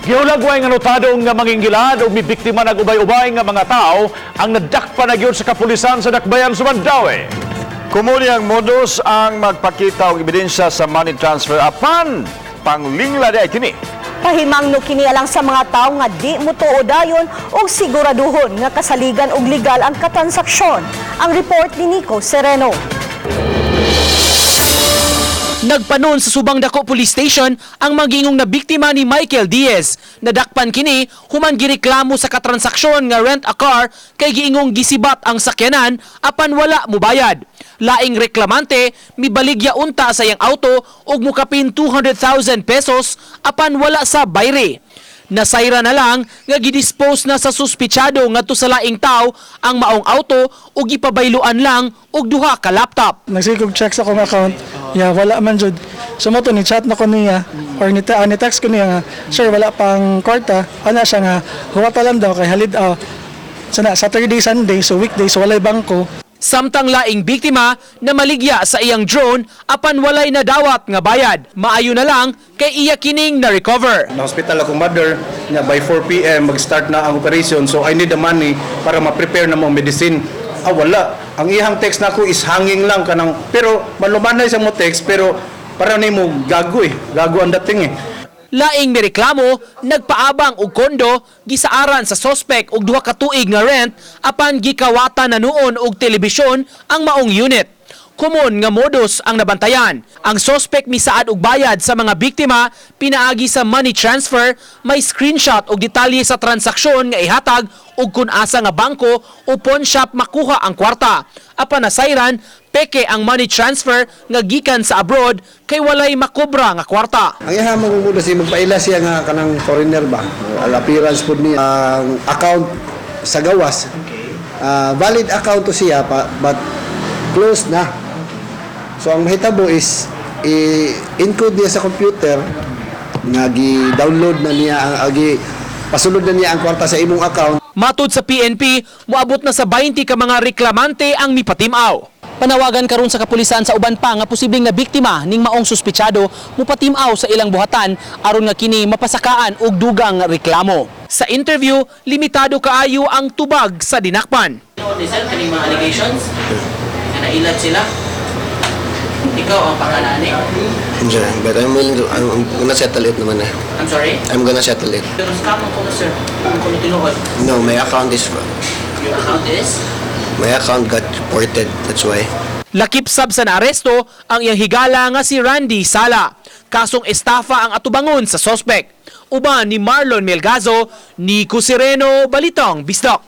Gihulagway nga notadong nga mangingilad o mibiktima nag-ubay-ubay nga mga tao ang nadakpan na gyud sa kapulisan sa Dakbayan sa Mandaue. Komuni ang modus ang magpakita og ebidensya sa money transfer apan panglingla di ay kini. Pahimangno kini alang sa mga tawo nga di motuo dayon og siguraduhon nga kasaligan og legal ang katransaksyon. Ang report ni Nico Sereno. Nagpanon sa Subang Dako Police Station ang magingong na biktima ni Michael Diaz. Nadakpan kini human gireklamo sa katransaksyon nga rent a car kay giingong gisibat ang sakyanan apan wala mubayad. Laing reklamante mibaligya unta sa iyang auto ug mukapin 200,000 pesos apan wala sa bayre. Nasayra na lang nga gidispose na sa suspitsado ngadto sa laing tawo ang maong auto ug gipabayluan lang og duha ka laptop. Nagsige kog check sa akong account. Yeah, wala man jud. So mo to ni chat na ko niya or ni text ko niya nga, "Sir, wala pang kwarta." Ana siya nga huwata lang daw kay halid sana Saturday, Sunday, so weekday, so walay bangko. Samtang laing biktima na maligya sa iyang drone apan walay nadawat nga bayad. Maayo na lang kay iya kining na-recover. Na hospital akong mother niya, by 4 p.m. mag-start na ang operation, so I need the money para ma-prepare na mo medicine. Ah, wala. Ang iyang text nako is hanging lang kanang, pero malumanay sa mo text, pero para nimo gago eh, gago ang dating eh. Laing mireklamo, nagpaabang og kondo, gisaaran sa sospek og duha ka tuig nga rent apan gikawatan na nuon og telebisyon ang maong unit. Komon nga modus ang nabantayan. Ang sospek misaad og bayad sa mga biktima pinaagi sa money transfer, may screenshot og detalye sa transaksyon nga ihatag ug kun asa nga bangko o pawn shop makuha ang kwarta. Apan nasayran, peke ang money transfer nga gikan sa abroad kay walay makobra nga kwarta. Ang iya mangunguna si magpaila siya nga kanang foreigner ba. Ang appearance pud niya, ang account sa gawas. Ah, valid account to siya pa, but closed na. So ang mahitabo is i-encode niya sa computer nga gi-download na niya ang gi pasulod na niya ang kwarta sa imong account. Matud sa PNP, moabot na sa 20 ka mga reklamante ang mipatimaw. Panawagan karon sa kapulisan sa uban pa nga posibleng na biktima ning maong suspitsado mupatimaw sa ilang buhatan aron nga kini mapasakaan og dugang reklamo. Sa interview, limitado kaayo ang tubag sa dinakpan. Ni sir, kaning mga allegations nga nailad sila. Ikaw ang panganani. Sure, but I'm willing to, I'm gonna settle it naman eh. I'm sorry? I'm gonna settle it. Pero scam ko na, sir. Kung kuno tinuod. No, my account is, Your account is? My account got reported, that's why. Lakip sab sa naaresto ang iyang higala nga si Randy Sala. Kasong estafa ang atubangon sa sospek. Uban ni Marlon Melgazo, Nico Sereno, Balitang Bisdak.